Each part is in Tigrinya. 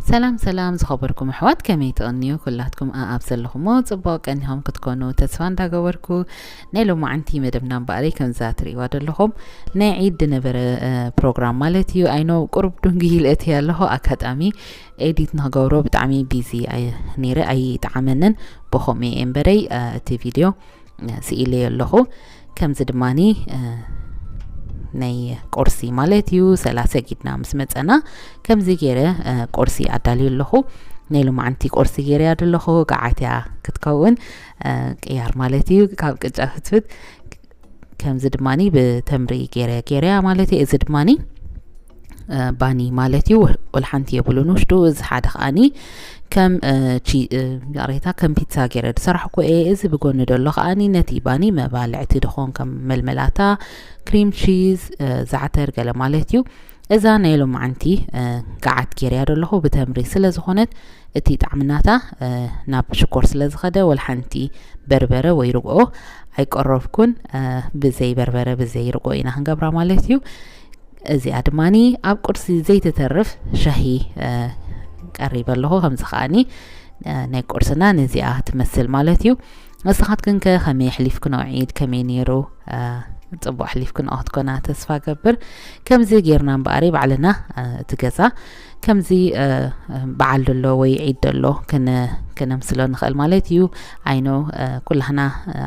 ሰላም ሰላም ዝኸበርኩም ኣሕዋት፣ ከመይ ትቕንዩ? ኩላትኩም ኣኣብ ዘለኹሞ ጽቡቕ ቀኒኹም ክትኮኑ ተስፋ እንዳገበርኩ፣ ናይ ሎማዓንቲ መደብና እምበኣረይ ከምዛ ትርእይዋ ዘለኹም ናይ ዒድ ዝነበረ ፕሮግራም ማለት እዩ። ኣይኖ ቁሩብ ዱንጊ ኢለ እትየ ኣለኹ፣ ኣጋጣሚ ኤዲት ንክገብሮ ብጣዕሚ ቢዚ ነይረ፣ ኣይጠዓመንን። ብኸምኡ እየ እምበረይ እቲ ቪድዮ ስኢለዮ ኣለኹ። ከምዚ ድማኒ ናይ ቁርሲ ማለት እዩ። ሰላሳ ሰጊድና ምስ መጸና ከምዚ ገይረ ቁርሲ ኣዳልዩ ኣለኹ። ናይ ሎማዓንቲ ቁርሲ ገይረያ ዘለኹ ገዓትያ ክትከውን ቅያር ማለት እዩ። ካብ ቅጫ ፍትፍት ከምዚ ድማኒ ብተምሪ ገይረ ገይረያ ማለት እዩ። እዚ ድማኒ ባኒ ማለት እዩ። ወላ ሓንቲ የብሉን ውሽጡ። እዚ ሓደ ከኣኒ ከም ይቕሬታ ከም ፒትሳ ገይረ ዝሰራሕኩ እየ። እዚ ብጎኒ ዘሎ ከኣኒ ነቲ ባኒ መባልዕቲ ድኾን ከም መልመላታ፣ ክሪም ቺዝ፣ ዛዕተር ገለ ማለት እዩ። እዛ ናይ ሎማዓንቲ ገዓት ገይረያ ዘለኹ ብተምሪ ስለ ዝኾነት እቲ ጣዕምናታ ናብ ሽኮር ስለ ዝኸደ ወላ ሓንቲ በርበረ ወይ ርግኦ ኣይቀረብኩን። ብዘይ በርበረ ብዘይ ርግኦ ኢና ክንገብራ ማለት እዩ። እዚኣ ድማኒ ኣብ ቁርሲ ዘይትተርፍ ሻሂ ቀሪበ ኣለኹ። ከምዚ ከኣኒ ናይ ቁርስና ነዚኣ ትመስል ማለት እዩ። ንስኻትክን ከ ከመይ ኣሕሊፍክንኦ ዒድ? ከመይ ነይሩ? ጽቡቕ ኣሕሊፍክንኦ ክትኮና ተስፋ ገብር። ከምዚ ጌርና እምበኣሪ ባዕልና እቲ ገዛ ከምዚ በዓል ደሎ ወይ ዒድ ደሎ ክነምስሎ ንኽእል ማለት እዩ። ኣይኖ ኩላህና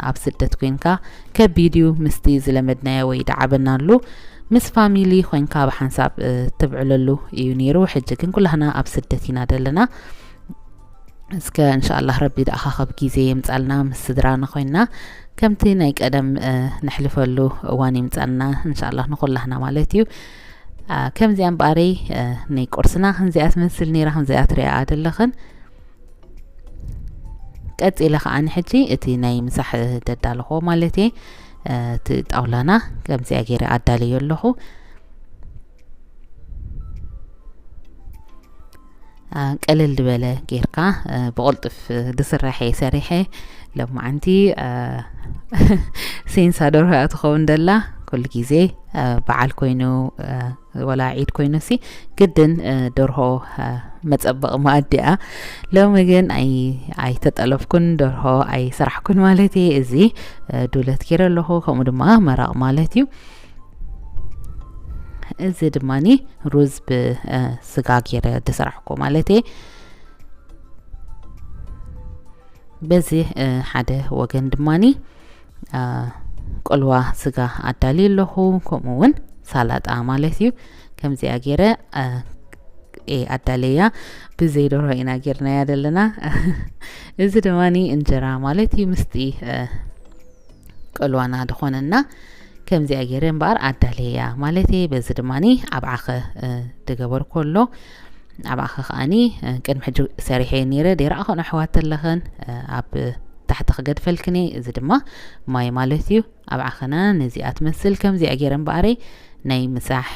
ኣብ ስደት ኮይንካ ከቢድ እዩ ምስቲ ዝለመድናዮ ወይ ደዓበናሉ ምስ ፋሚሊ ኮይንካ ብሓንሳብ ትብዕለሉ እዩ ነይሩ። ሕጂ ግን ኩላህና ኣብ ስደት ኢና ደለና። እስከ እንሻኣላህ ረቢ ደኣኻኸብ ጊዜ የምጻልና ምስ ስድራና ኮይንና ከምቲ ናይ ቀደም ነሕልፈሉ እዋን ይምጻልና እንሻኣላህ ንኹላህና ማለት እዩ። ከምዚኣ እምበኣረይ ናይ ቁርስና ከምዚኣ ትመስል ነይራ፣ ከምዚኣ ትሪኣ ደለኽን። ቀጺለ ከኣ ንሕጂ እቲ ናይ ምሳሕ ደዳለኹ ማለት እየ። እቲ ጣውላና ከምዚኣ ገይረ ኣዳለዮ ኣለኹ። ቀለል ዝበለ ጌርካ ብቕልጡፍ ዝስራሕ እየ ሰሪሐ። ሎማዓንቲ ሴንሳ ደርሆ እያ ትኸውን ደላ። ኩሉ ግዜ በዓል ኮይኑ ወላ ዒድ ኮይኑ ሲ ግድን ደርሆ መጸበቒ መኣዲ እያ። ሎሚ ግን ኣይተጠለብኩን፣ ደርሆ ኣይሰራሕኩን ማለት እየ። እዚ ዱለት ገይረ ኣለኹ፣ ከምኡ ድማ መረቕ ማለት እዩ። እዚ ድማኒ ሩዝ ብስጋ ገይረ ዝሰራሕኩ ማለት እየ። በዚ ሓደ ወገን ድማኒ ቆልዋ ስጋ ኣዳልዩ ኣለኹ፣ ከምኡ እውን ሳላጣ ማለት እዩ። ከምዚኣ ገይረ ኣዳለያ። ብዘይ ደርሆ ኢና ጌርናያ ዘለና። እዚ ድማኒ እንጀራ ማለት እዩ፣ ምስቲ ቆልዋና ዝኾነና ከምዚኣ ገይረ እምበኣር ኣዳለያ ማለት እየ። በዚ ድማኒ ኣብ ዓኸ ዝገበርኩ ኣሎ። ኣብ ዓኸ ከኣኒ ቅድሚ ሕጂ ሰሪሐ ነይረ፣ ደይረኣኸን ኣሕዋት ኣለኸን ኣብ ታሕቲ ክገድፈልክን እየ። እዚ ድማ ማይ ማለት እዩ። ኣብ ዓኸና ነዚኣ ትመስል ከምዚኣ ገይረ እምበኣረይ ናይ ምሳሕ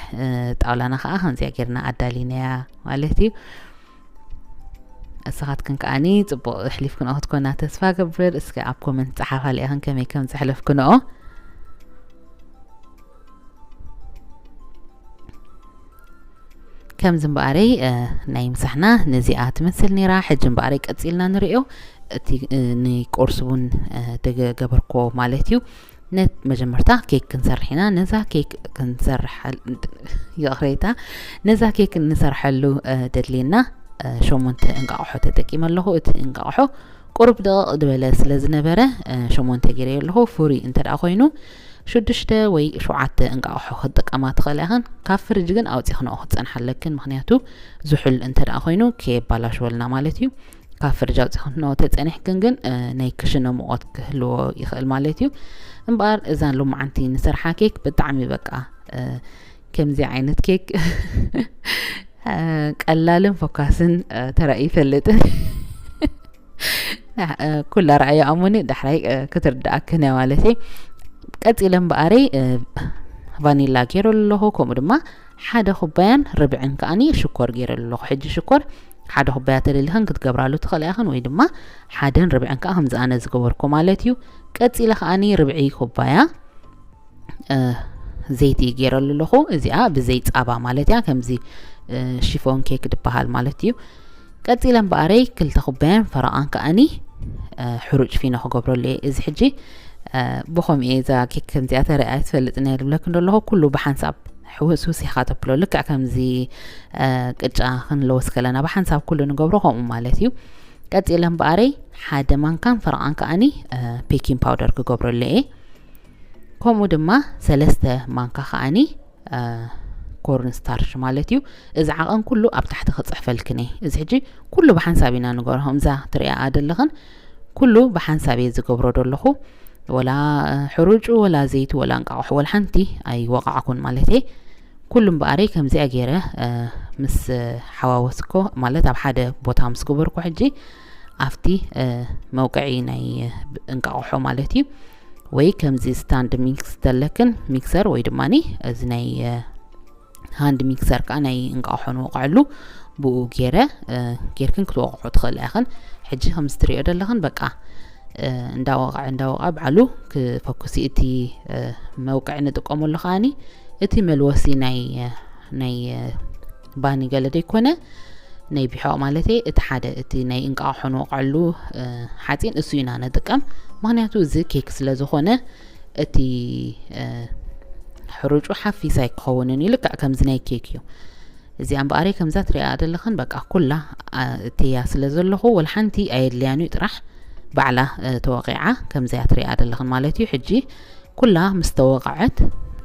ጣውላና ከዓ ከምዚኣ ገይርና ኣዳሊናያ ማለት እዩ። እስኻትክን ከዓኒ ጽቡቕ ኣሕሊፍክንኦ ክትኮና ተስፋ ገብር። እስከ ኣብ ኮመንት ጸሓፋ ሊኣኽን ከመይ ከም ዘሕለፍክንኦ። ከምዚ እምበኣረይ ናይ ምሳሕና ነዚኣ ትመስል ነይራ። ሕጂ እምበኣረይ ቀጺልና ንርእዮ። እቲ ንቁርሲ እውን ደገ ገበርኮ ማለት እዩ። ነት መጀመርታ ኬክ ክንሰርሕ ኢና። ነዛ ኬክ ክንሰርሐል ይቕሬታ፣ ነዛ ኬክ እንሰርሐሉ ደድልየና ሸሞንተ እንቃቕሖ ተጠቂመ ኣለኹ። እቲ እንቃቕሖ ቁሩብ ደቐቕ ዝበለ ስለ ዝነበረ ሸሞንተ ገይረዮ ኣለኹ። ፍሩይ እንተ ደኣ ኮይኑ ሽዱሽተ ወይ ሸውዓተ እንቃቕሖ ክትጥቀማ ትኽእላ ኢኽን። ካብ ፍርጅ ግን ኣውፂኽንኦ ክትፀንሓ ኣለክን፣ ምኽንያቱ ዝሑል እንተ ደኣ ኮይኑ ከየባላሽወልና ማለት እዩ። ካብ ፍርጅ ኣውፂኽንኦ ተፀኒሕክን ግን ናይ ክሽነ ሙቐት ክህልዎ ይኽእል ማለት እዩ። እምበኣር እዛ ሎማዓንቲ ንሰርሓ ኬክ ብጣዕሚ በቃ ከምዚ ዓይነት ኬክ ቀላልን ፎካስን ተራእዩ ይፈልጥን። ኩላ ረኣያ ኣሙኒ ዳሕራይ ክትርዳኣክን እያ ማለት እዩ። ቀፂለ እምበኣረይ ቫኒላ ገይረሉ ኣለኹ፣ ከምኡ ድማ ሓደ ኩባያን ርብዕን ከኣኒ ሽኮር ገይረሉ ኣለኹ። ሕጂ ሽኮር ሓደ ኩባያ ተደሊኽን ክትገብራሉ ትኽእላ ኢኽን፣ ወይ ድማ ሓደን ርብዕን ከኣ ከምዚ ኣነ ዝገበርኩ ማለት እዩ። ቀፂለ ከኣኒ ርብዒ ኩባያ ዘይቲ ገይረሉ ኣለኹ። እዚኣ ብዘይ ፃባ ማለት እያ፣ ከምዚ ሽፎን ኬክ ዝበሃል ማለት እዩ። ቀጺለ እምበኣረይ ክልተ ኩባያን ፈረቓን ከኣኒ ሕሩጭ ፊኖ ክገብረሉ እየ። እዚ ሕጂ ብኸምኡ እየ እዛ ኬክ ከምዚኣ ተረእያ ትፈልጥን እያ ዝብለክን ዘለኹ። ኩሉ ብሓንሳብ ሕውስውስ ኢኻ ተብሎ፣ ልክዕ ከምዚ ቅጫ ክንለውስ ከለና ብሓንሳብ ኩሉ ንገብሮ ከምኡ ማለት እዩ። ቀጺለ እምበኣረይ ሓደ ማንካን ፈረቓን ከኣኒ ቤኪንግ ፓውደር ክገብረሉ እየ። ከምኡ ድማ ሰለስተ ማንካ ከኣኒ ኮርን ስታርች ማለት እዩ። እዚ ዓቐን ኩሉ ኣብ ታሕቲ ክጽሕፈልክን እየ። እዚ ሕጂ ኩሉ ብሓንሳብ ኢና ንገብሮ። ከምዛ ትሪኣ ዘለኽን ኩሉ ብሓንሳብ እየ ዝገብሮ ዘለኹ። ወላ ሕሩጩ፣ ወላ ዘይቲ፣ ወላ እንቃቑሖ፣ ወላ ሓንቲ ኣይወቃዕኩን ማለት እየ። ኩሉ እምበኣረይ ከምዚኣ ገይረ ምስ ሓዋወስኮ ማለት ኣብ ሓደ ቦታ ምስ ገበርኩ ሕጂ ኣብቲ መውቅዒ ናይ እንቃቑሖ ማለት እዩ። ወይ ከምዚ ስታንድ ሚክስ ተለክን ሚክሰር ወይ ድማ እዚ ናይ ሃንድ ሚክሰር ከዓ ናይ እንቃቑሖ ንወቅዐሉ ብኡ ገይረ ጌርክን ክትወቅዖ ትኽእላ ኢኽን። ሕጂ ከምዚ ትሪኦ ዘለኽን በቃ እንዳወቅዐ እንዳወቅዐ ባዕሉ ክፈኩስ እቲ መውቅዒ ንጥቀመሉ ከዓኒ እቲ መልወሲ ናይ ናይ ባኒ ገለ ዘይኮነ ናይ ቢሖቕ ማለት እቲ ሓደ እቲ ናይ እንቃቑሖ ንወቅዐሉ ሓፂን እሱ ኢና ንጥቀም። ምክንያቱ እዚ ኬክ ስለ ዝኾነ እቲ ሕሩጩ ሓፊስ ኣይክኸውንን እዩ። ልክዕ ከምዚ ናይ ኬክ እዩ። እዚኣ እምበኣረይ ከምዛ ትሪኣ ዘለኽን በቃ ኩላ እትያ ስለ ዘለኹ ወላ ሓንቲ ኣየድልያን እዩ። ጥራሕ ባዕላ ተወቂዓ ከምዚያ ትሪኣ ዘለኽን ማለት እዩ። ሕጂ ኩላ ምስ ተወቀዐት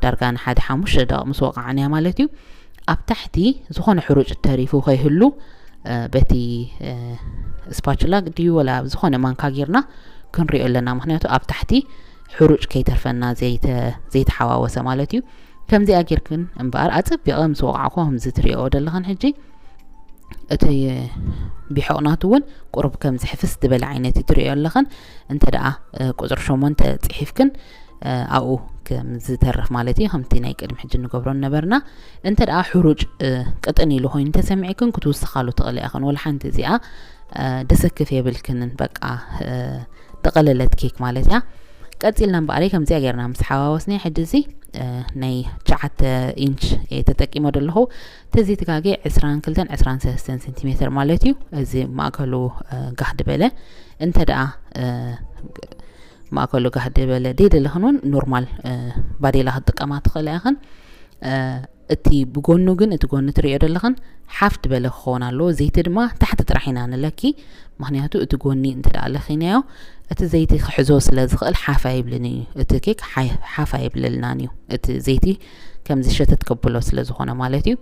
ዳርጋ ንሓደ ሓሙሽተ ደቂቕ ምስ ወቃዕናያ ማለት እዩ። ኣብ ታሕቲ ዝኾነ ሕሩጭ ተሪፉ ከይህሉ በቲ ስፓቹላ ድዩ ወላ ዝኾነ ማንካ ጌርና ክንሪኦ ኣለና። ምክንያቱ ኣብ ታሕቲ ሕሩጭ ከይተርፈና ዘይተሓዋወሰ ማለት እዩ። ከምዚኣ ጌርክን እምበኣር ኣጸቢቐ ምስ ወቃዕኮ ከምዚ ትሪኦ ዘለኽን ሕጂ እቲ ቢሖቕ ናቱ እውን ቁሩብ ከምዚ ሕፍስ ዝበለ ዓይነት እዩ ትሪኦ ኣለኽን። እንተ ደኣ ቁፅሪ ሸሞንተ ፅሒፍክን ኣብኡ ከም ዝተርፍ ማለት እዩ። ከምቲ ናይ ቅድሚ ሕጂ ንገብሮ ነበርና። እንተ ደኣ ሕሩጭ ቅጥን ኢሉ ኮይኑ ተሰሚዕክን ክትውስኻሉ ትኽእሊ ኢኽን። ወላ ሓንቲ እዚኣ ደሰክፍ የብልክንን። በቃ ዝቐለለት ኬክ ማለት እያ። ቀፂልና እምበኣረይ ከምዚኣ ጌርና ምስ ሓዋወስና ሕጂ እዚ ናይ ትሽዓተ ኢንች እየ ተጠቂመ ዘለኹ። ተዘይተጋጌ ዕስራን ክልተን ዕስራን ሰለስተን ሴንቲሜትር ማለት እዩ። እዚ ማእከሉ ጋህ ድበለ እንተ ደኣ ማእከሉ ጋህ ድበለ ደይደለኽን እውን ኖርማል ባዴላ ክትጥቀማ ትኽእላ ኢኽን። እቲ ብጎኑ ግን እቲ ጎኒ ትሪኦ ዘለኽን ሓፍ ድበለ ክኸውን ኣለዎ። ዘይቲ ድማ ታሕቲ ጥራሕ ኢና ንለኪ። ምክንያቱ እቲ ጎኒ እንተ ደኣ ለኺናዮ እቲ ዘይቲ ክሕዞ ስለ ዝኽእል ሓፍ ኣይብልን እዩ። እቲ ኬክ ሓፍ ኣይብለልናን እዩ። እቲ ዘይቲ ከምዚ ሸተት ከብሎ ስለ ዝኾነ ማለት እዩ።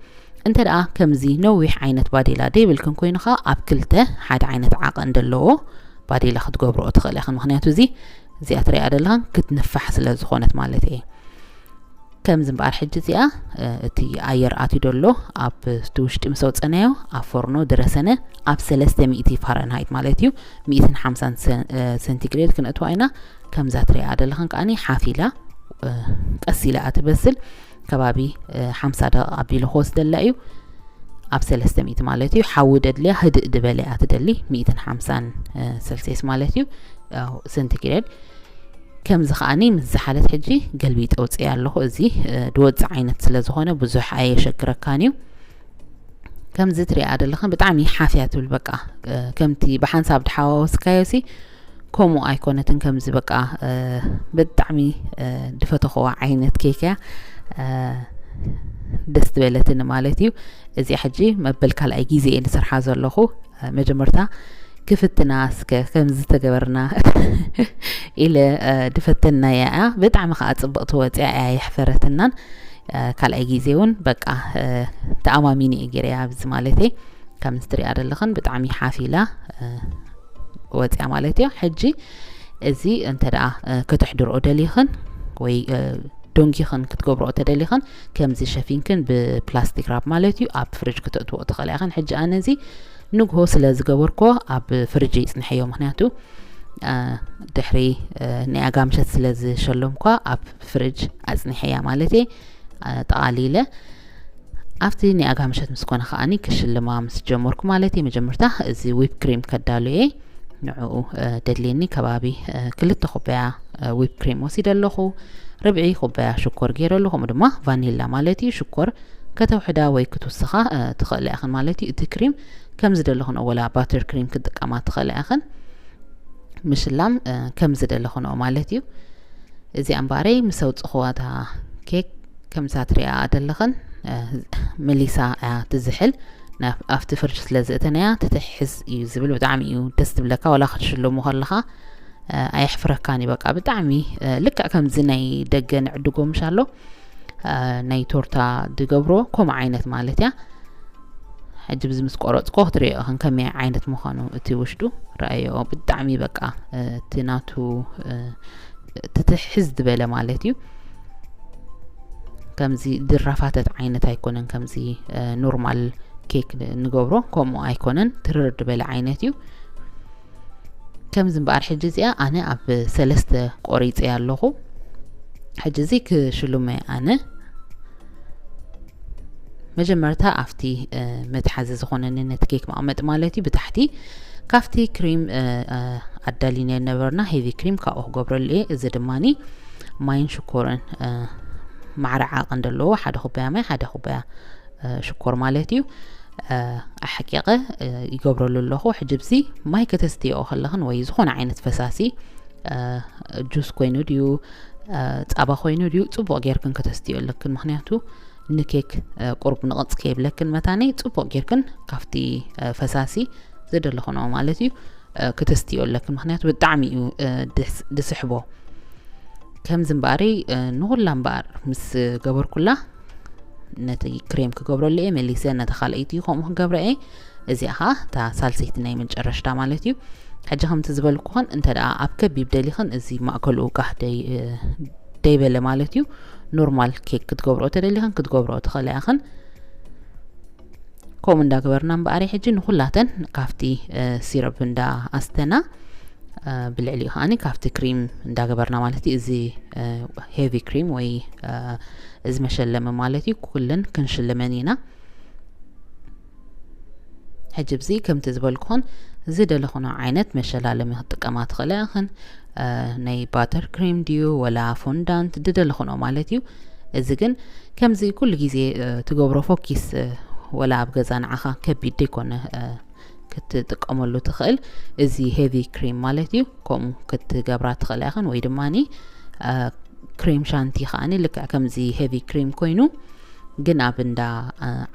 እንተ ደኣ ከምዚ ነዊሕ ዓይነት ባዴላ ደይብልክን ኮይኑ ኸዓ ኣብ ክልተ ሓደ ዓይነት ዓቐን ዘለዎ ባዴላ ክትገብርኦ ትኽእል ኢኽን። ምክንያቱ እዚ እዚኣ ትሪኣ ዘለኽን ክትንፋሕ ስለ ዝኾነት ማለት እየ። ከምዚ እምበኣር ሕጂ እዚኣ እቲ ኣየር ኣትዩ ደሎ ኣብ እቲ ውሽጢ ምስ ኣውፀናዮ ኣብ ፎርኖ ድረሰነ ኣብ ሰለስተ ሚእቲ ፋረንሃይት ማለት እዩ ሚእትን ሓምሳን ሰንቲግሬድ ክነእትዋ ኢና። ከምዛ ትሪኣ ዘለኽን ከዓኒ ሓፍ ኢላ ቀስ ኢላ እያ ትበስል። ከባቢ ሓምሳ ደቂቕ ኣቢሉ ክወስደላ እዩ። ኣብ ሰለስተ ሚእቲ ማለት እዩ። ሓዊ ደድልያ ህድእ ድበለ እያ ትደሊ፣ ሚእትን ሓምሳን ሰልሴስ ማለት እዩ፣ ሰንቲግሬድ። ከምዚ ከዓኒ ምስ ዝሓለት ሕጂ ገልቢጠ ኣውፅኤ ኣለኹ። እዚ ድወፅእ ዓይነት ስለ ዝኾነ ብዙሕ ኣየሸግረካን እዩ። ከምዚ ትሪኣ ዘለኽን ብጣዕሚ ሓፍያ ትብል። በቃ ከምቲ ብሓንሳብ ድሓዋወስካዮ ሲ ከምኡ ኣይኮነትን። ከምዚ በቃ ብጣዕሚ ድፈተኽዋ ዓይነት ኬክ እያ። ደስ ትበለትኒ ማለት እዩ። እዚኣ ሕጂ መበል ካልኣይ ግዜ እየ ዝሰርሓ ዘለኹ። መጀመርታ ክፍትና እስከ ከምዚ ተገበርና ኢለ ድፈተናያ እያ። ብጣዕሚ ከዓ ፅብቕቲ ወፅያ እያ፣ የሕፈረትናን። ካልኣይ ግዜ እውን በቃ ተኣማሚኒ እየ ገይረያ ኣብዚ ማለተይ። ከምዚ ትሪኣ ዘለኽን ብጣዕሚ ሓፍ ኢላ ወፅያ ማለት እዩ። ሕጂ እዚ እንተ ደኣ ከተሕድርኦ ደሊኽን ወይ ዶንጊኽን ክትገብርኦ ተደሊኽን ከምዚ ሸፊንክን ብፕላስቲክ ራፕ ማለት እዩ ኣብ ፍሪጅ ክተእትዎ ትኽእላ ኢኽን። ሕጂ ኣነ እዚ ንግሆ ስለ ዝገበርኮ ኣብ ፍሪጅ ይፅንሐዮ፣ ምክንያቱ ድሕሪ ናይ ኣጋምሸት ስለ ዝሸለምኳ ኣብ ፍሪጅ ኣፅኒሐያ ማለት እየ። ጠቓሊለ ኣብቲ ናይ ኣጋምሸት ምስ ኮነ ከዓኒ ክሽልማ ምስ ጀመርኩ ማለት እየ። መጀመርታ እዚ ዊፕ ክሪም ከዳሉ እየ። ንዕኡ ደድልየኒ ከባቢ ክልተ ኩባያ ዊፕ ክሪም ወሲደ ኣለኹ። ርብዒ ኩባያ ሽኮር ገይረ ኣለኹ፣ ከምኡ ድማ ቫኒላ ማለት እዩ። ሽኮር ከተውሕዳ ወይ ክትውስኻ ትኽእላ ኢኽን ማለት እዩ። እቲ ክሪም ከም ዝደለኽንኦ፣ ወላ ባተር ክሪም ክትጥቀማ ትኽእላ ኢኽን። ምሽላም ከም ዝደለኽንኦ ማለት እዩ። እዚኣ እምበኣረይ ምስ ኣውፅኽዋ እታ ኬክ ከምዛ ትሪኣ ዘለኽን መሊሳ እያ ትዝሕል። ኣብቲ ፍርጅ ስለ ዘእተናያ ትትሕዝ እዩ ዝብል። ብጣዕሚ እዩ ደስ ትብለካ። ዋላ ክትሽልሙ ከለኻ ኣየሕፍረካን እዩ። በቃ ብጣዕሚ ልክዕ ከምዚ ናይ ደገ ንዕድጎ ምሽ ኣሎ ናይ ቶርታ ድገብሮ ከምኡ ዓይነት ማለት እያ። ሕጂ ብዚ ምስ ቆረፅኮ ክትሪኦ ኢኽን ከመይ ዓይነት ምዃኑ እቲ ውሽጡ ረኣዮ። ብጣዕሚ በቃ እቲ ናቱ ትትሕዝ ዝበለ ማለት እዩ። ከምዚ ድራፋተት ዓይነት ኣይኮነን፣ ከምዚ ኖርማል ኬክ ንገብሮ ከምኡ ኣይኮነን፣ ትርር ዝበለ ዓይነት እዩ። ከምዚ እምበኣር ሕጂ እዚኣ ኣነ ኣብ ሰለስተ ቆሪፀ ኣለኹ። ሕጂ እዚ ክሽሉመ ኣነ መጀመርታ ኣብቲ መትሓዚ ዝኾነኒ ነቲ ኬክ መቐመጢ ማለት እዩ ብታሕቲ ካብቲ ክሪም ኣዳሊነ ነበርና ሄቪ ክሪም ካብኡ ክገብረሉ እየ። እዚ ድማኒ ማይን ሽኮርን ማዕረ ዓቐን ዘለዎ ሓደ ኩባያ ማይ ሓደ ኩባያ ሽኮር ማለት እዩ ኣሓቂቐ ይገብረሉ ኣለኹ። ሕጂ ብዚ ማይ ከተስትዮ ከለኽን ወይ ዝኾነ ዓይነት ፈሳሲ ጁስ ኮይኑ ድዩ ፃባ ኮይኑ ድዩ ፅቡቕ ጌርክን ከተስትዮ ኣለክን። ምክንያቱ ንኬክ ቁርብ ንቕፅ ከይብለክን መታነይ ፅቡቕ ጌርክን ካብቲ ፈሳሲ ዝደለኽንኦ ማለት እዩ ክተስትዮ ኣለክን። ምክንያቱ ብጣዕሚ እዩ ድስሕቦ። ከምዚ እምበኣረይ ንኹላ እምበኣር ምስ ገበርኩላ ነቲ ክሬም ክገብረሉ እየ መሊሰ ነታ ካልኣይቲ ከምኡ ክገብረ እየ። እዚኣ ኸዓ እታ ሳልሰይቲ ናይ መጨረሽታ ማለት እዩ። ሕጂ ከምቲ ዝበልኩኽን እንተ ደኣ ኣብ ከቢብ ደሊኽን እዚ ማእከሉ ጋህ ደይ ደይበለ ማለት እዩ። ኖርማል ኬክ ክትገብርኦ ተደሊኽን ክትገብርኦ ትኽእላ ኢኽን። ከምኡ እንዳገበርና እምበኣር ሕጂ ንኹላተን ካብቲ ሲረፕ እንዳ ኣስተና ብልዕሊኡ ከዓኒ ካብቲ ክሪም እንዳገበርና ማለት እዩ። እዚ ሄቪ ክሪም ወይ እዚ መሸለሚ ማለት እዩ። ኩለን ክንሽልመን ኢና። ሕጂ ብዚ ከምቲ ዝበልኩኹን ዝደለኹኖ ዓይነት መሸላለሚ ክትጥቀማ ትኽእላ ኢኽን። ናይ ባተር ክሬም ድዩ ወላ ፎንዳንት ዝደለኹኖ ማለት እዩ። እዚ ግን ከምዚ ኩሉ ግዜ ትገብሮ ፎኪስ ወላ ኣብ ገዛ ንዓኻ ከቢድ ደይኮነ ክትጥቀመሉ ትኽእል። እዚ ሄቪ ክሬም ማለት እዩ። ከምኡ ክትገብራ ትኽእላ ኢኽን ወይ ድማኒ ክሬም ሻንቲ ከዓኒ ልክዕ ከምዚ ሄቪ ክሬም ኮይኑ ግን ኣብ እንዳ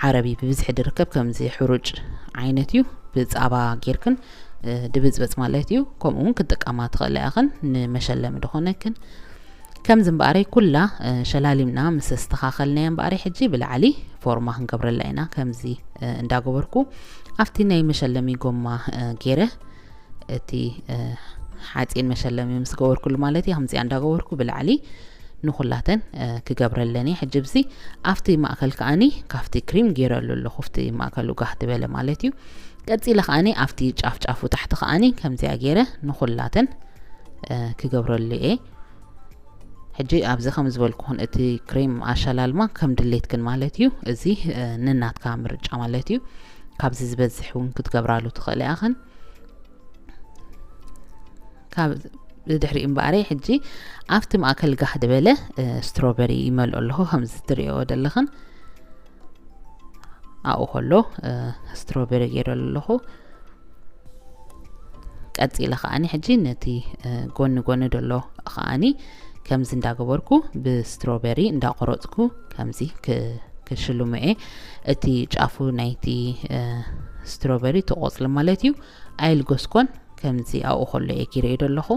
ዓረቢ ብብዝሒ ድርከብ ከምዚ ሕሩጭ ዓይነት እዩ። ብፃባ ጌርክን ድብፅበፅ ማለት እዩ። ከምኡ እውን ክትጥቀማ ትኽእላ ኢኽን ንመሸለሚ ድኾነክን። ከምዚ እምበኣረይ ኩላ ሸላሊምና ምስ ኣስተኻኸልናዮ እምበኣረይ ሕጂ ብላዕሊ ፎርማ ክንገብረላ ኢና። ከምዚ እንዳገበርኩ ኣብቲ ናይ መሸለሚ ጎማ ጌረ እቲ ሓፂን መሸለሚ ምስ ገበርኩሉ ማለት እዩ። ከምዚኣ እንዳገበርኩ ብላዕሊ ንኹላተን ክገብረለኒ። ሕጂ ብዚ ኣብቲ ማእከል ከዓኒ ካብቲ ክሪም ጌረሉ ኣለኹ። ኣብቲ ማእከሉ ጋህ ዝበለ ማለት እዩ። ቀፂለ ከዓኒ ኣብቲ ጫፍ ጫፉ ታሕቲ ከዓኒ ከምዚኣ ጌረ ንኹላተን ክገብረሉ እየ። ሕጂ ኣብዚ ከም ዝበልኩኹን እቲ ክሬም ኣሸላልማ ከም ድሌትክን ማለት እዩ። እዚ ንናትካ ምርጫ ማለት እዩ። ካብዚ ዝበዝሕ እውን ክትገብራሉ ትኽእላ ኢኽን። ካብ ድሕሪኡ እምበኣረይ ሕጂ ኣብቲ ማእከል ጋህ ዝበለ ስትሮበሪ ይመልኦ ኣለኹ። ከምዚ ትሪኦ ዘለኽን ኣብኡ ከሎ ስትሮበሪ ገይረሉ ኣለኹ። ቀፂለ ከዓኒ ሕጂ ነቲ ጎኒ ጎኒ ዘሎ ከዓኒ ከምዚ እንዳገበርኩ ብስትሮበሪ እንዳቆረፅኩ ከምዚ ክሽልሙ እየ። እቲ ጫፉ ናይቲ ስትሮበሪ ተቆፅሊ ማለት እዩ። ኣይልገስኮን ከምዚ ኣብኡ ከሎ እየ ኪረዩ ዘለኹ።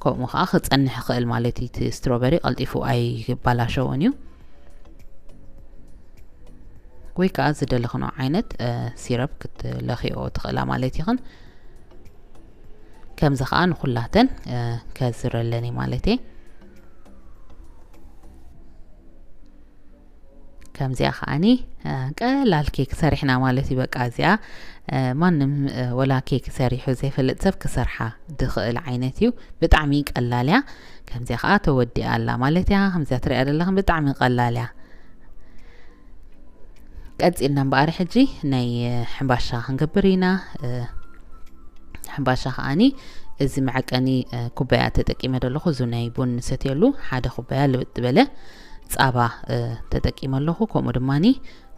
ከምኡ ከዓ ክፀንሕ ይኽእል ማለት እዩ። እቲ ስትሮበሪ ቀልጢፉ ኣይባላሸውን እዩ። ወይ ከዓ ዝደለኽኖ ዓይነት ሲረፕ ክትለኽዮ ትኽእላ ማለት ይኽን። ከምዚ ከዓ ንኩላተን ከዝረለኒ ማለት እየ። ከምዚኣ ከዓኒ ቀላል ኬክ ሰሪሕና ማለት እዩ። በቃ እዚኣ ማንም ወላ ኬክ ሰሪሑ ዘይፈልጥ ሰብ ክሰርሓ ድኽእል ዓይነት እዩ። ብጣዕሚ ቀላል እያ። ከምዚኣ ከዓ ተወዲኣ ኣላ ማለት እያ። ከምዚኣ ትሪኣ ዘለኽን ብጣዕሚ ቀላል እያ። ቀፂልና እምበኣር ሕጂ ናይ ሕምባሻ ክንገብር ኢና። ሕምባሻ ከዓኒ እዚ መዐቀኒ ኩባያ ተጠቂመ ዘለኹ። እዚ ናይ ቡን ንሰትየሉ ሓደ ኩባያ ልብጥ ዝበለ ጻባ ተጠቂመ ኣለኹ። ከምኡ ድማኒ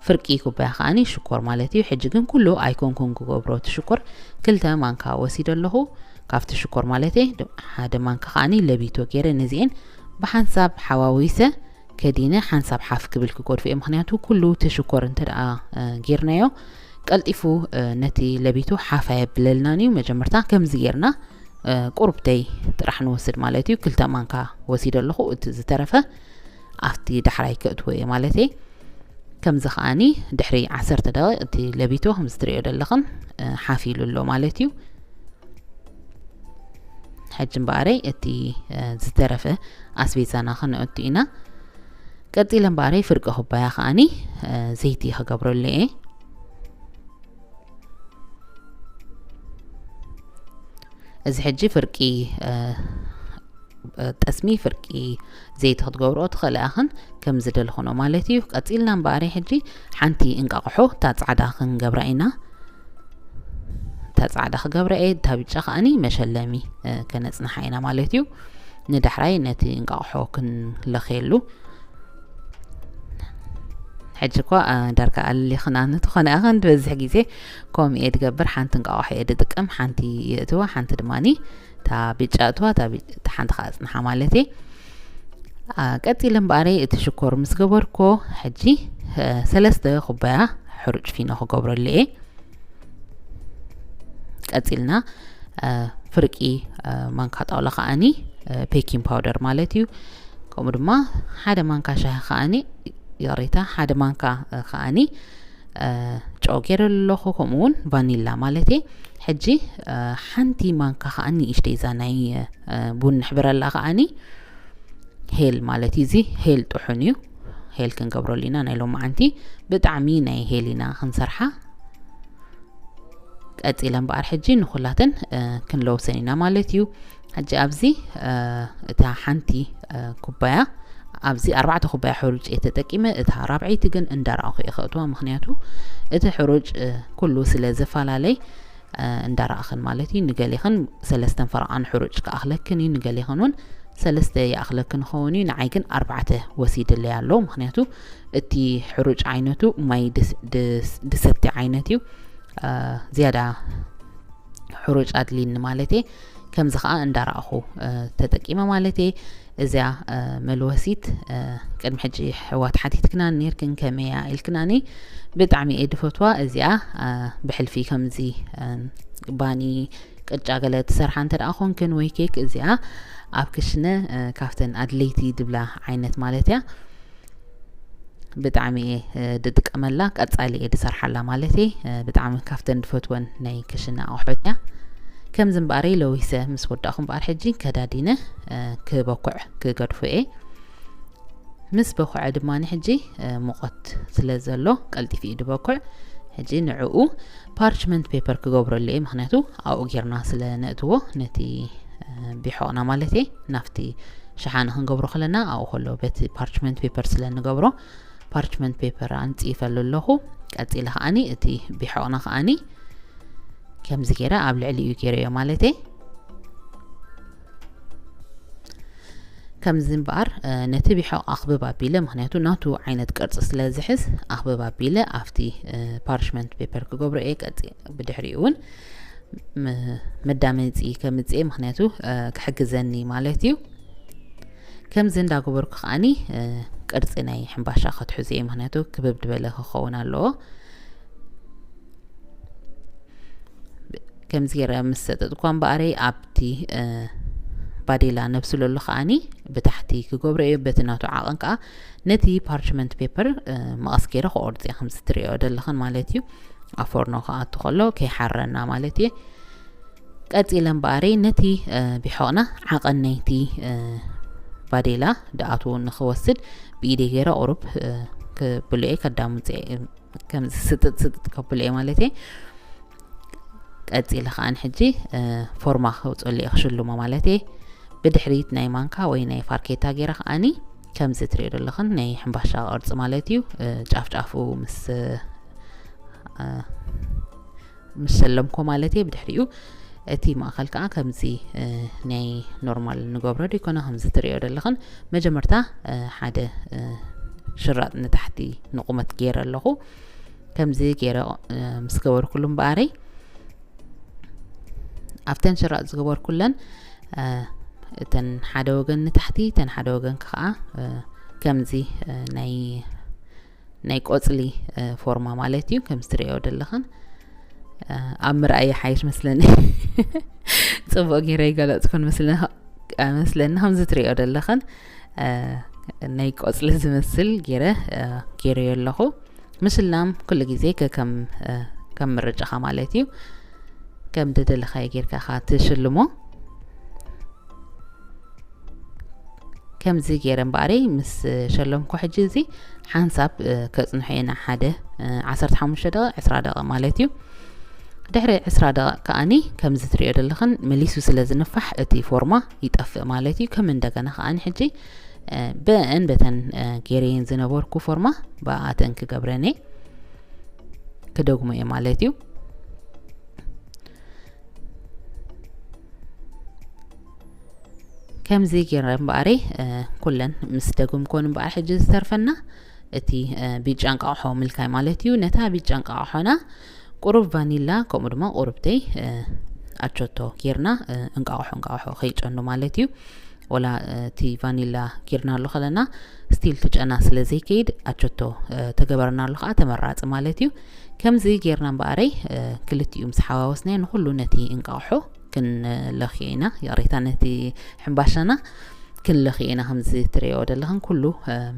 ፍርቂ ኩባያ ከዓኒ ሽኮር ማለት እዩ። ሕጂ ግን ኩሉ ኣይኮንኩን ክገብሮ፣ እቲ ሽኮር ክልተ ማንካ ወሲደ ኣለኹ። ካብቲ ሽኮር ማለት ሓደ ማንካ ከዓኒ ለቢቶ ገይረ ነዚኤን ብሓንሳብ ሓዋዊሰ ከዲነ ሓንሳብ ሓፍ ክብል ክገድፎ እየ። ምክንያቱ ኩሉ እቲ ሽኮር እንተ ደኣ ጌርናዮ ቀልጢፉ ነቲ ለቢቶ ሓፍ ኣየብለልናን እዩ። መጀመርታ ከምዚ ጌርና ቁሩብተይ ጥራሕ ንወስድ ማለት እዩ። ክልተ ማንካ ወሲደ ኣለኹ። እቲ ዝተረፈ ኣብቲ ዳሕራይ ከእትዎ እየ ማለት እየ። ከምዚ ከዓኒ ድሕሪ ዓሰርተ ደቂቕ እቲ ለቢቶ ከምዚ ትሪኦ ዘለኽን ሓፍ ኢሉ ኣሎ ማለት እዩ። ሕጂ እምበኣረይ እቲ ዝተረፈ ኣስቤዛና ክነእቱ ኢና። ቀጺለ እምበኣረይ ፍርቂ ኩባያ ከዓኒ ዘይቲ ክገብረሉ እየ። እዚ ሕጂ ፍርቂ ጠስሚ ፍርቂ ዘይቲ ክትገብርኦ ትኽእላ ኢኽን፣ ከም ዝደለኽኖ ማለት እዩ። ቀጺልና እምበኣር ሕጂ ሓንቲ እንቃቕሖ እታ ጻዕዳ ክንገብራ ኢና። እታ ጻዕዳ ክገብራ እየ፣ እታ ብጫ ከዓኒ መሸለሚ ከነጽንሓ ኢና ማለት እዩ። ንዳሕራይ ነቲ እንቃቕሖ ክንለኽየሉ። ሕጂ እኳ ዳርጋ ኣሊኽና ንትኾነ ኣኸን ዝበዝሕ ግዜ ከምኡ እየ ድገብር። ሓንቲ እንቃቕሖ እየ ድጥቀም፣ ሓንቲ የእትዋ፣ ሓንቲ ድማኒ እታ ብጫ እትዋ፣ እታ ሓንቲ ከዓ ኣጽንሓ ማለት እየ። ቀጺለ እምበኣረይ እቲ ሽኮር ምስ ገበርኮ ሕጂ ሰለስተ ኩባያ ሕሩጭ ፊኖ ክገብረሉ እየ። ቀጺልና ፍርቂ ማንካ ጣውላ ከዓኒ ቤኪንግ ፓውደር ማለት እዩ። ከምኡ ድማ ሓደ ማንካ ሻሂ ከዓኒ፣ ይቕሬታ፣ ሓደ ማንካ ከዓኒ ጨው ገይረ ኣለኹ፣ ከምኡ እውን ቫኒላ ማለት እየ። ሕጂ ሓንቲ ማንካ ከዓኒ ንእሽተይ እዛ ናይ ቡን ንሕብረላ ከዓኒ ሄል ማለት እዩ። እዚ ሄል ጥሑን እዩ። ሄል ክንገብረሉ ኢና ናይ ሎማዓንቲ። ብጣዕሚ ናይ ሄል ኢና ክንሰርሓ። ቀጺለ እምበኣር ሕጂ ንኹላተን ክንለውሰን ኢና ማለት እዩ። ሕጂ ኣብዚ እታ ሓንቲ ኩባያ፣ ኣብዚ ኣርባዕተ ኩባያ ሕሩጭ እየ ተጠቂመ። እታ ራብዐይቲ ግን እንዳረኣኹ እየ ከእትዋ፣ ምኽንያቱ እቲ ሕሩጭ ኩሉ ስለ ዝፈላለይ እንዳረኣኽን ማለት እዩ። ንገሌኽን ሰለስተን ፈረቓን ሕሩጭ ክኣኽለክን እዩ፣ ንገሌኽን እውን ሰለስተ ይኣኽለክን ይኸውን እዩ። ንዓይ ግን ኣርባዕተ ወሲድለይ ኣሎ፣ ምኽንያቱ እቲ ሕሩጭ ዓይነቱ ማይ ድሰቲ ዓይነት እዩ። ዝያዳ ሕሩጭ ኣድልይኒ ማለት እየ። ከምዚ ከዓ እንዳረኣኹ ተጠቂመ ማለት እየ። እዚኣ መልወሲት ቅድሚ ሕጂ ኣሕዋት ሓቲትክናን ነይርክን ከመይ እያ ኢልክናኒ። ብጣዕሚ እየ ድፈትዋ እዚኣ። ብሕልፊ ከምዚ ባኒ፣ ቅጫ ገለ ትሰርሓ እንተ ደኣ ኮንክን ወይ ኬክ፣ እዚኣ ኣብ ክሽነ ካብተን ኣድለይቲ ድብላ ዓይነት ማለት እያ። ብጣዕሚ እየ ድጥቀመላ፣ ቀጻሊ እየ ድሰርሓላ ማለት እየ። ብጣዕሚ ካብተን ድፈትወን ናይ ክሽነ ኣቑሑት እያ። ከምዚ እምበኣረይ ለዊሰ ምስ ወዳእኹ እምበኣር ሕጂ ከዳዲነ ክበኩዕ ክገድፎ እየ። ምስ በኩዐ ድማ ሕጂ ሙቐት ስለ ዘሎ ቀልጢፉ እዩ ድበኩዕ። ሕጂ ንዕኡ ፓርችመንት ፔፐር ክገብረሉ እየ፣ ምኽንያቱ ኣብኡ ጌርና ስለ ነእትዎ ነቲ ቢሖቕና ማለት እየ። ናብቲ ሸሓነ ክንገብሮ ከለና ኣብኡ ከሎ በቲ ፓርችመንት ፔፐር ስለ ንገብሮ ፓርችመንት ፔፐር ኣንጽፈሉ ኣለኹ። ቀጺለ ከዓኒ እቲ ቢሖቕና ከዓኒ ከምዚ ገይረ ኣብ ልዕሊኡ ገይረዮ ማለት እየ። ከምዚ እምበኣር ነቲ ቢሖቕ ኣኽብብ ኣቢለ፣ ምኽንያቱ ናቱ ዓይነት ቅርጺ ስለ ዝሕዝ ኣኽብብ ኣቢለ ኣብቲ ፓርችመንት ፔፐር ክገብሮ እየ። ቀጺ ብድሕሪኡ እውን መዳመፂ ከምፅእ፣ ምኽንያቱ ክሕግዘኒ ማለት እዩ። ከምዚ እንዳገበርኩ ከዓኒ ቅርፂ ናይ ሕምባሻ ክትሕዙ እየ፣ ምኽንያቱ ክብብ ዝበለ ክኸውን ኣለዎ። ከምዚ ገይረ ምስ ሰጠጥኳ እምበኣረይ ኣብቲ ባዴላ ነብስለሉ ከዓኒ ብታሕቲ ክገብሮ እየ። በቲ ናቱ ዓቐን ከዓ ነቲ ፓርችመንት ፔፐር መቐስ ገይረ ክቆርፅ እየ፣ ከምዚ ትሪኦ ዘለኽን ማለት እዩ። ኣብ ፎርኖ ክኣቱ ከሎ ከይሓረና ማለት እየ። ቀፂለ እምበኣረይ ነቲ ቢሖቕና ዓቐን ናይቲ ባዴላ ድኣትዎ ንክወስድ ብኢደይ ገይረ ቁሩብ ክብሎ እየ፣ ከዳምፅ እየ፣ ከምዚ ስጥጥ ስጥጥ ከብሎ እየ ማለት እየ። ቀፂለ ከዓን ሕጂ ፎርማ ከውፅሉ እየ ክሽልሞ ማለት እየ። ብድሕሪት ናይ ማንካ ወይ ናይ ፋርኬታ ገይረ ከዓኒ ከምዚ ትሪኦ ዘለኽን ናይ ሕምባሻ ቅርፂ ማለት እዩ። ጫፍ ጫፉ ምስ ምስ ሸለምኮ ማለት እየ። ብድሕሪኡ እቲ ማእኸል ከዓ ከምዚ ናይ ኖርማል ንገብሮ ዶ ይኮነ ከምዚ ትሪኦ ዘለኽን። መጀመርታ ሓደ ሽራጥ ንታሕቲ ንቁመት ገይረ ኣለኹ። ከምዚ ገይረ ምስ ገበርኩሉ እምበኣረይ ኣብተን ሽራጥ ዝገበርኩለን እተን ሓደ ወገን ንታሕቲ እተን ሓደ ወገን ከዓ ከምዚ ናይ ናይ ቆፅሊ ፎርማ ማለት እዩ። ከም ዝትሪኦ ዘለኽን ኣብ ምርኣይ ሓይሽ መስለኒ። ፅቡቅ ገይረ ይገለፅኩን መስለኒ። ከም ዝትሪኦ ዘለኽን ናይ ቆፅሊ ዝመስል ገይረ ገይረዮ ኣለኹ። ምሽላም ኩሉ ግዜ ከም ምርጫኻ ማለት እዩ። ከም ደደለኻዮ ጌርካ ኢኻ ትሽልሞ። ከምዚ ገይረ እምበኣረይ ምስ ሸለምኩ ሕጂ እዚ ሓንሳብ ከፅንሖ እየ። ሓደ ዓሰርተ ሓሙሽተ ደቂቕ ዕስራ ደቂቕ ማለት እዩ። ድሕሪ ዕስራ ደቂቕ ከኣኒ ከምዚ ትሪኦ ዘለኽን መሊሱ ስለ ዝንፋሕ እቲ ፎርማ ይጠፍእ ማለት እዩ። ከም እንደገና ከኣኒ ሕጂ ብእን በተን ገይረየን ዝነበርኩ ፎርማ ብኣተን ክገብረን እየ ክደግሞ እየ ማለት እዩ። ከምዚ ገይረ እምበኣረይ ኩለን ምስ ደገምኩወን እምበኣር ሕጂ ዝተርፈና እቲ ቢጫ እንቃቑሖ ምልካይ ማለት እዩ። ነታ ቢጫ እንቃቑሖና ቁሩብ ቫኒላ ከምኡ ድማ ቁሩብተይ ኣቾቶ ጌርና እንቃቑሖ እንቃቑሖ ከይጨኑ ማለት እዩ። ወላ እቲ ቫኒላ ጌርናሉ ከለና ስቲል ትጨና ስለ ዘይከይድ ኣቸቶ ተገበርናሉ ከዓ ተመራፂ ማለት እዩ። ከምዚ ጌርና እምበኣረይ ክልቲኡ ምስ ሓዋወስናዮ ንኩሉ ነቲ እንቃቑሖ ክንለኽዮ ኢና። ይቕሬታ፣ ነቲ ሕምባሻና ክንለኽዮ ኢና። ከምዚ ትሪኦ ዘለኽን ኩሉ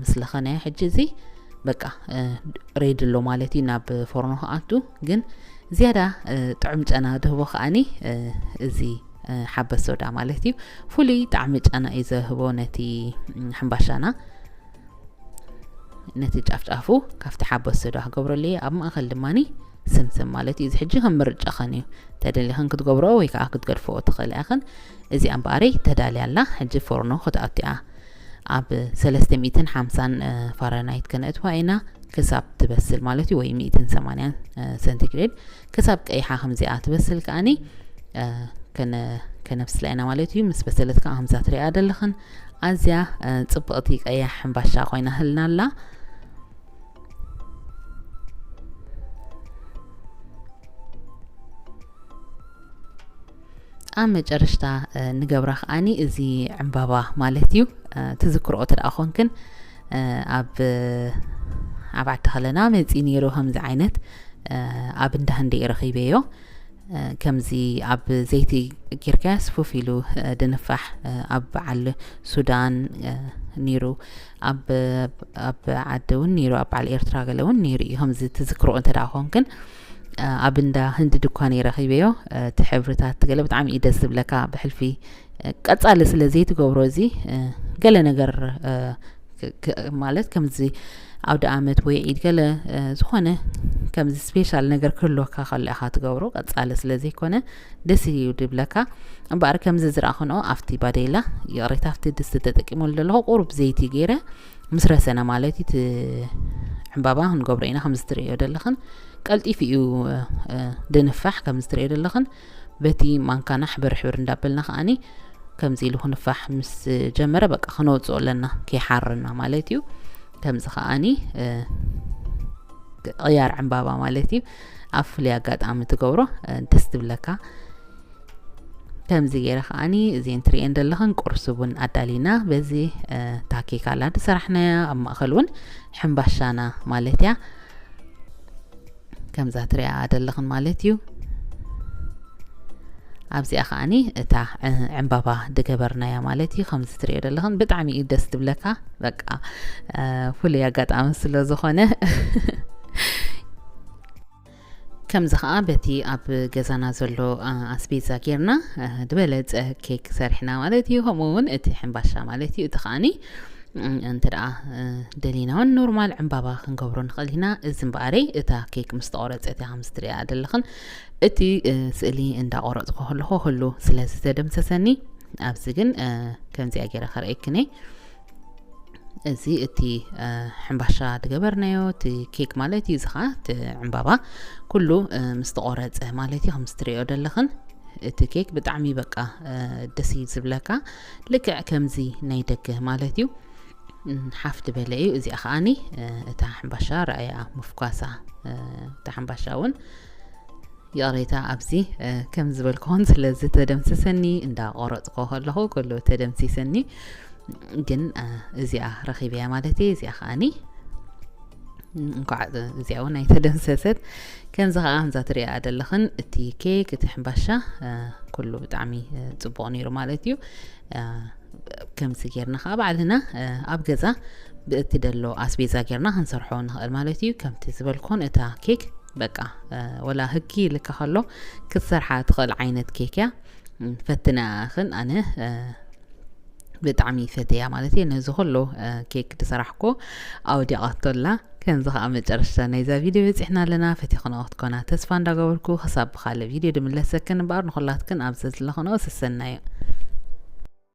ምስ ለኸናዮ ሕጂ እዚ በቃ ሬዲ ኣሎ ማለት እዩ ናብ ፎርኖ ክኣቱ። ግን ዝያዳ ጥዑም ጨና ድህቦ ከኣኒ እዚ ሓበስ ሶዳ ማለት እዩ። ፍሉይ ጣዕሚ ጨና እዩ ዘህቦ ነቲ ሕምባሻና። ነቲ ጫፍጫፉ ካብቲ ሓበስ ሶዳ ክገብረሉ እየ። ኣብ ማእኸል ድማኒ ስምስም ማለት እዩ። እዚ ሕጂ ከም ምርጫኸን እዩ። ተደሊኽን ክትገብሮ ወይ ከዓ ክትገድፍኦ ትኽእል ኢኽን። እዚኣ እምበኣረይ ተዳልያ ኣላ። ሕጂ ፎርኖ ክትኣቱ እያ። ኣብ ሰለስተ ሚእትን ሓምሳን ፋራናይት ከነእትዋ ኢና ክሳብ ትበስል ማለት እዩ፣ ወይ ሚእትን ሰማንያን ሰንቲግሬድ ክሳብ ቀይሓ ከምዚኣ ትበስል ከኣኒ ከነብስላ ኢና ማለት እዩ። ምስ በሰለት ከዓ ከምዛ ትሪኣ ዘለኽን ኣዝያ ፅብቕቲ ቀያሕ ሕምባሻ ኮይና ህልና ኣላ። ኣብ መጨረሽታ ንገብራ ከኣኒ እዚ ዕምባባ ማለት እዩ። ትዝክርኦ ተደኣ ኮንክን ኣብ ኣብ ዓዲ ከለና መፂ ነይሩ ከምዚ ዓይነት ኣብ እንዳ ህንደይ ረኺበዮ። ከምዚ ኣብ ዘይቲ ጌርካዮ ስፉፍ ኢሉ ድንፋሕ ኣብ በዓል ሱዳን ነይሩ። ኣብ ኣብ ዓዲ እውን ነይሩ፣ ኣብ በዓል ኤርትራ ገለ እውን ነይሩ እዩ። ከምዚ ትዝክርኦ እንተ ደኣ ኮንክን ኣብ እንዳ ህንዲ ድኳን እየ ረኺበዮ። እቲ ሕብርታት ገለ ብጣዕሚ እዩ ደስ ዝብለካ። ብሕልፊ ቀጻሊ ስለ ዘይትገብሮ እዚ ገለ ነገር ማለት ከምዚ ኣውደ ኣመት ወይ ዒድ ገለ ዝኾነ ከምዚ ስፔሻል ነገር ክህልወካ ከሎ ኢኻ ትገብሮ። ቀጻሊ ስለ ዘይኮነ ደስ እዩ ድብለካ። እምበኣር ከምዚ ዝረኣኽንኦ ኣብቲ ባዴላ፣ ይቕሬታ፣ ኣብቲ ድስቲ ተጠቂመሉ ዘለኹ ቁሩብ ዘይቲ ገይረ ምስ ረሰነ ማለት እዩ። እቲ ዕምባባ ክንገብሮ ኢና። ከምዚ ትርእዮ ዘለኽን ቀልጢፉ እዩ ድንፋሕ። ከምዚ ትርእዮ ዘለኽን በቲ ማንካና ሕብር ሕብር እንዳበልና ከኣኒ ከምዚ ኢሉ ክንፋሕ ምስ ጀመረ በቃ ክነውፅኦ ኣለና፣ ከይሓርና ማለት እዩ። ከምዚ ከኣኒ ቅያር ዕምባባ ማለት እዩ። ኣብ ፍሉይ ኣጋጣሚ ትገብሮ ደስ ትብለካ። ከምዚ ገይረ ከኣኒ እዚን ትርእየን ዘለኽን ቁርሲ ቡን ኣዳሊና፣ በዚ ታኬክ ኣላ ዝሰራሕናያ፣ ኣብ ማእኸል እውን ሕምባሻና ማለት እያ። ከምዛ ትሪኣ ዘለኽን ማለት እዩ። ኣብዚኣ ከኣኒ እታ ዕምባባ ድገበርናያ ማለት እዩ። ከምዚ ትሪኦ ዘለኽን ብጣዕሚ እዩ ደስ ትብለካ። በቃ ፍሉይ ኣጋጣሚ ስለ ዝኾነ ከምዚ ኸዓ በቲ ኣብ ገዛና ዘሎ ኣስቤዛ ጌርና ዝበለጸ ኬክ ሰሪሕና ማለት እዩ። ከምኡ እውን እቲ ሕምባሻ ማለት እዩ። እቲ ከዓኒ እንተ ደኣ ደሊና እውን ኖርማል ዕምባባ ክንገብሮ ንኽእል ኢና። እዚ እምበኣረይ እታ ኬክ ምስ ተቖረጸት እያ፣ ከም ዝትሪኣ ዘለኽን። እቲ ስእሊ እንዳቆረጽኩ ከለኹ ኩሉ ስለ ዝተደምሰሰኒ ኣብዚ ግን ከምዚኣ ገይረ ከርእየክን እየ። እዚ እቲ ሕምባሻ ዝገበርናዮ እቲ ኬክ ማለት እዩ። እዚ ኸዓ እቲ ዕምባባ ኩሉ ምስ ተቖረጸ ማለት እዩ። ከም ዝትሪኦ ዘለኽን እቲ ኬክ ብጣዕሚ በቃ ደስ እዩ ዝብለካ። ልክዕ ከምዚ ናይ ደገ ማለት እዩ። ሓፍ ዝበለ እዩ። እዚኣ ከዓኒ እታ ሕምባሻ ረኣያ ምፍኳሳ፣ እታ ሕምባሻ እውን ይቕሬታ ኣብዚ ከም ዝበልኩኹን ስለዚ ተደምስሰኒ እንዳ ቆረፅኮ ከለኹ ኩሉ ተደምሲሰኒ። ግን እዚኣ ረኺበያ ማለት እየ። እዚኣ ከዓኒ እንኳዕ እዚኣ እውን ኣይተደምሰሰት። ከምዚ ከዓ ከምዛ ትሪኣ ዘለኽን እቲ ኬክ እቲ ሕምባሻ ኩሉ ብጣዕሚ ፅቡቕ ነይሩ ማለት እዩ። ከምዚ ጌርና ከዓ ባዕልና ኣብ ገዛ ብእቲ ደሎ ኣስቤዛ ጌርና ክንሰርሖ ንኽእል ማለት እዩ። ከምቲ ዝበልኩን እታ ኬክ በቃ ወላ ህጊ ልካ ከሎ ክትሰርሓ ትኽእል ዓይነት ኬክ እያ። ፈትናኽን ኣነ ብጣዕሚ ፈትያ ማለት እዩ። ነዚ ኩሉ ኬክ ዝሰራሕኩ ኣውዲቓቶ ኣላ። ከምዚ ከዓ መጨረሻ ናይዛ ቪድዮ በፂሕና ኣለና። ፈቲኹና ክትኮና ተስፋ እንዳገበርኩ ክሳብ ብካልእ ቪድዮ ድምለሰክን እምበኣር ንኩላትክን ኣብ ዘዝለኽንኦ ሰሰናዩ።